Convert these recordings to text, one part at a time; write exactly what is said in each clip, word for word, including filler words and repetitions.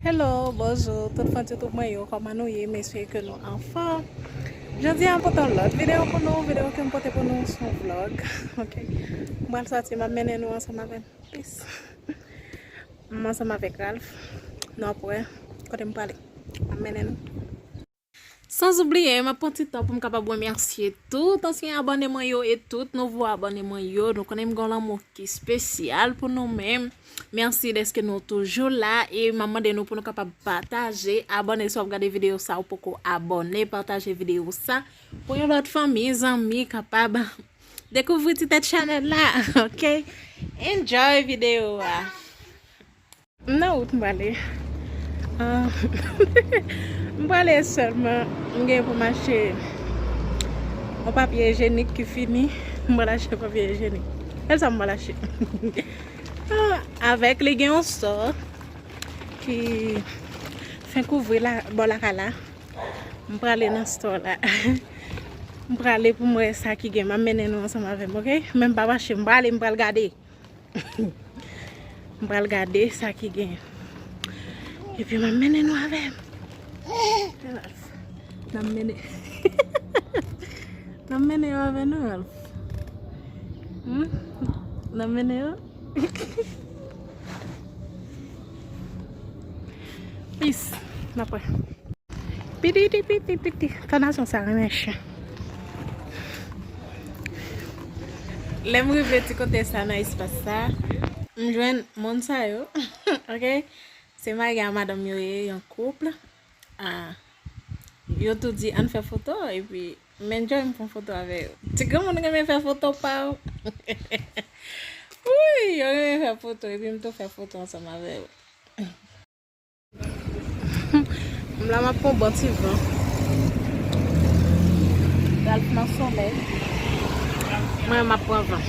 Hello, bonjou, tout fan YouTube mwen yo, kòman nou ye? M espere ke nou anfòm. Jodi a, m pote yon lòt videyo pou nou, videyo ke m pote pou nou, se yon vlog, ok? M pral sòti, m ap mennen nou ansanm avè m. Peace. M ansanm avèk Ralph. Nou ap wè kote m prale. M ap mennen nou. San oubliye, m ap pran ti tan pou m kapab remèsye tout ansyen abòne mwen yo e tout nouvo abòne mwen yo. Nou konnen m gen yon lanmou ki espesyal pou nou menm. Mèsi dèske nou toujou la e m ap mande nou pou nou kapab pataje, abòne si w ap gade videyo sa ou poko abòne, pataje videyo sa pou yon lòt fanmi, zanmi kapab dekouvri ti tèt chanèl la, ok? Enjoy videyo a. M nan wout m prale. Ah, m prale sèlman. M gen pou m achte yon papye ijyenik ki fini. M pral achte papye ijyenik. Sèl sa m pral achte. Ah, avèk li gen yon store ki fenk ouvri la, bò lakay la. M prale nan store la. M prale pou m wè sa ki gen. M ap mennen nou ansanm avè m, ok? Men m p ap achte, m prale, m pral gade. M pral gade sa ki gen. Epi m ap mennen nou avè m. N ap mennen. N ap mennen yo avè nou, Ralph. Hmm? N ap mennen yo. Peace. N ap wè. Piti, piti, piti. Fondasyon sa renmen chen. Lè m rive ti kote sa nan espas sa, m jwenn moun sa yo. Ok? Se mari a madanm yo ye, yon koup. Ah, yo tou di, "Ann fè foto," epi m enjoy, m pran foto avè yo. Ti granmoun renmen fè foto pa w. Wi, yo renmen fè foto, epi m tou fè foto ansanm avè yo. M la m ap pran bon ti van. Ralph nan somèy. Mwen m ap pran van.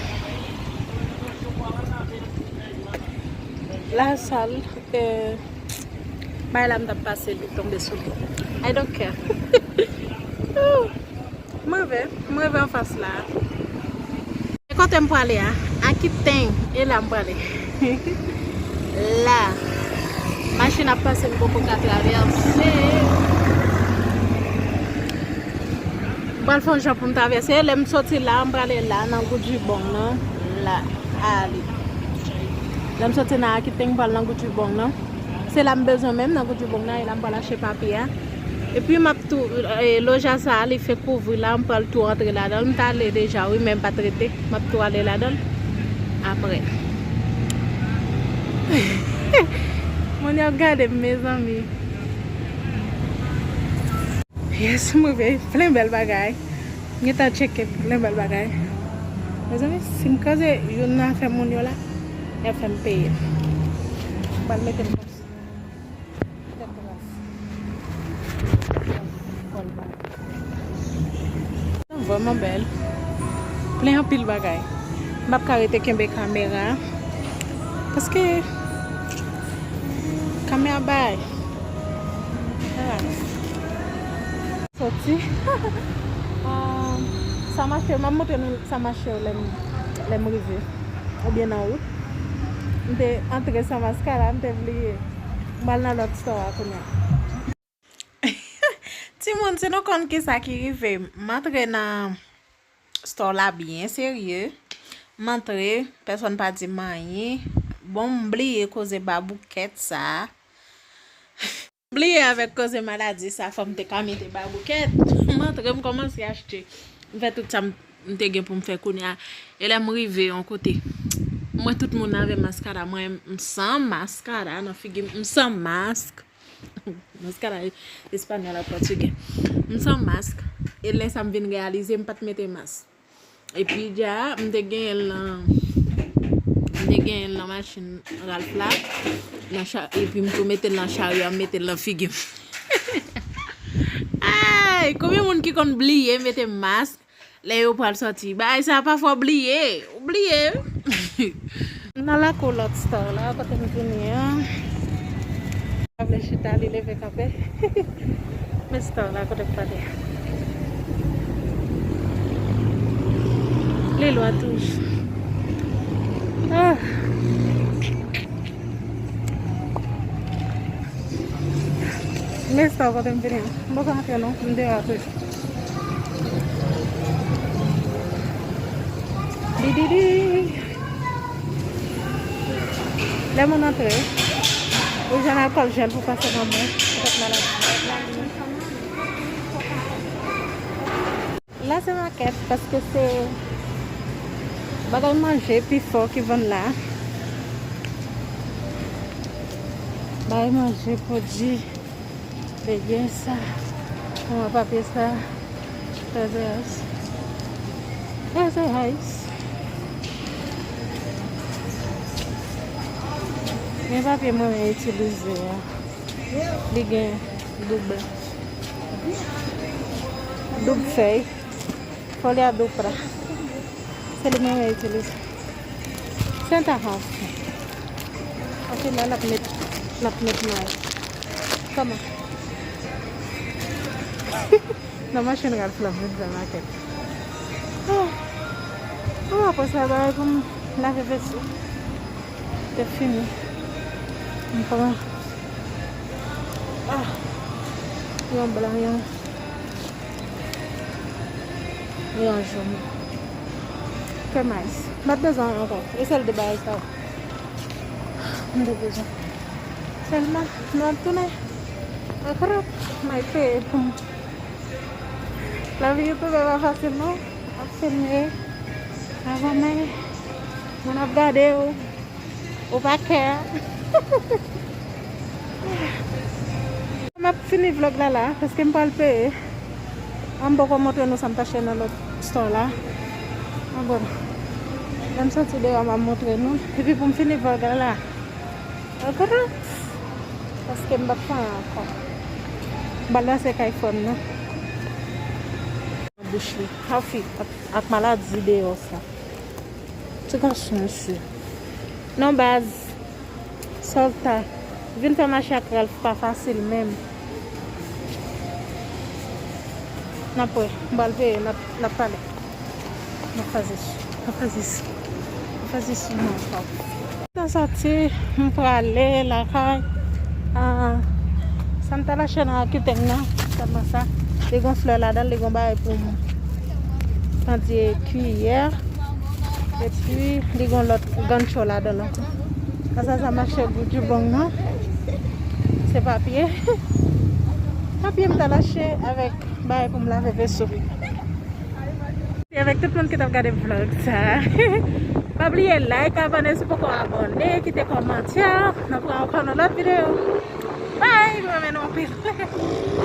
La sal, eh, bay la m t ap pase li tonbe sou li. I don't care. Ouh. M rive, m rive anfas la. E kote m prale a? Akiteng, e la m prale. La. Machin ap pase, m poko ka travèse. M pral fè yon jan pou m travèse. Lè m soti la, m prale la, nan Goudjibong nan. La. Ale. Lè m soti nan Akiteng, m pral nan Goudjibong nan. Se la m bezwen menm, nan Goudjibong nan, e la m pral achte papye a. Epi m ap tou, eh, loja sa a, li fenk ouvri la, m pral tou antre ladan l. M t ale deja, wi, men m pa t rete. M ap tou ale ladan l apre. Moun yo ap gade m, mezanmi. Yes, m rive. Plen bèl bagay. M gentan tcheke plen bèl bagay. Mezanmi, si m kraze youn nan afè moun yo la, y ap fè m peye. M pral mete m konsa. Tèt ras. Vrèman bèl. Plen anpil bagay. M p ap ka rete kenbe kamera. Paske kamera bay. Soti. Ah, sa mache, m ap montre nou sa mache lè m, lè m rive. Oubyen nan wout. M te antre san maskara, m te bliye. M al nan lòt store a kounye a. Timoun, si nou konn kisa ki rive m, m antre nan store la byen serye. M antre, pèsonn pa di m anyen. Bon, m bliye koze baboukèt sa. Bliye avèk koze maladi sa, fò m te ka mete baboukèt. M antre, m kòmanse achte. M fè tout sa m, m te gen pou m fè kounye a. E lè m rive yon kote, m wè tout moun avè maskara. Mwen, m san maskara nan figi m, m san mask. Maskara espanyòl ak pòtigè. M san mask. E lè sa m vin reyalize, m pa t mete mask. Epi dja, m te genyen l nan, m te genyen l nan machin Ralph la. Nan cha-, epi m tou mete l nan charyo a, m mete l nan figi m. Ay, konbyen moun ki konn bliye mete mask lè yo pral sòti? Bagay sa pafwa w bliye, ou bliye. M nan lakou lòt store la, kote m vini an. Pa vle chita, li leve kanpe. Men store la, kote m prale. Li lwen toujou. Ah. Men sa kote m vini an. M poko antre non, m deyò toujou. Di, di, di. Lè moun antre, ou jwenn alkòl jèl pou pase nan men, poutèt maladi. La se makèt paske se bagay manje pi fò ki vann la. Bagay manje, pwodui, legim sa, mwen papye sa, Toys R Us. Toys R Us. Men papye mwen itilize a. Li gen doub, doub fèy. Foli a doub pra. Se li mwen itilize. Senta House. Anfin la, l ap met, l ap met may. Kòman? Nan machin Ralph la, vin fè makèt. Ah. Mwen apre sa, bagay pou m lave veso. Te fini. M pran. Ah. Yon blan, yon, yon jòn. Ke mais. M pa t bezwen ankò. E sèl de bagay sa yo. M te bezwen. Sèlman, nou ap tounen. Akrap, may peye pou m. Lavi YouTube pa fasil non. Ap filme. Ap filme. Moun ap gade w. Ou pa kè. M ap fini vlog la la, paske m pral peye. An, m poko montre nou sa m t achte nan lòt store la. An bon. Lè m soti deyò, m ap montre nou. Epi pou m fini vlog la la. Ankò. Paske m p ap fè anyen ankò. M pral ranse kay frè m nan. Bouch li. Afi, ak, ak maladi deyò sa. Ti gason, mesye. Non, baz. Sòlta. Vin fè mache ak Ralph pa fasil menm. N ap wè. M pral veye, n ap, n ap pale. N ap faze sou. N ap faze sou. N ap faze sou non, Ralph. Mwen soti, m prale lakay. Ah, sa m t al achte nan Akiteng nan, sèlman sa. Li gon flè ladan l, li gon bagay pou m pandye kiyè. Epi, li gon lòt gancho ladan l ankò. Sa, sa, sa mache gou dibong nan. Se papye. Papye m t al achte avèk bagay pou m lave veso. E avèk tout moun ki t ap gade vlog sa. Pa bliye like, abòne si w poko abòne, kite kòmantè. N ap wè ankò nan lòt videyo. Bye, m renmen nou anpil.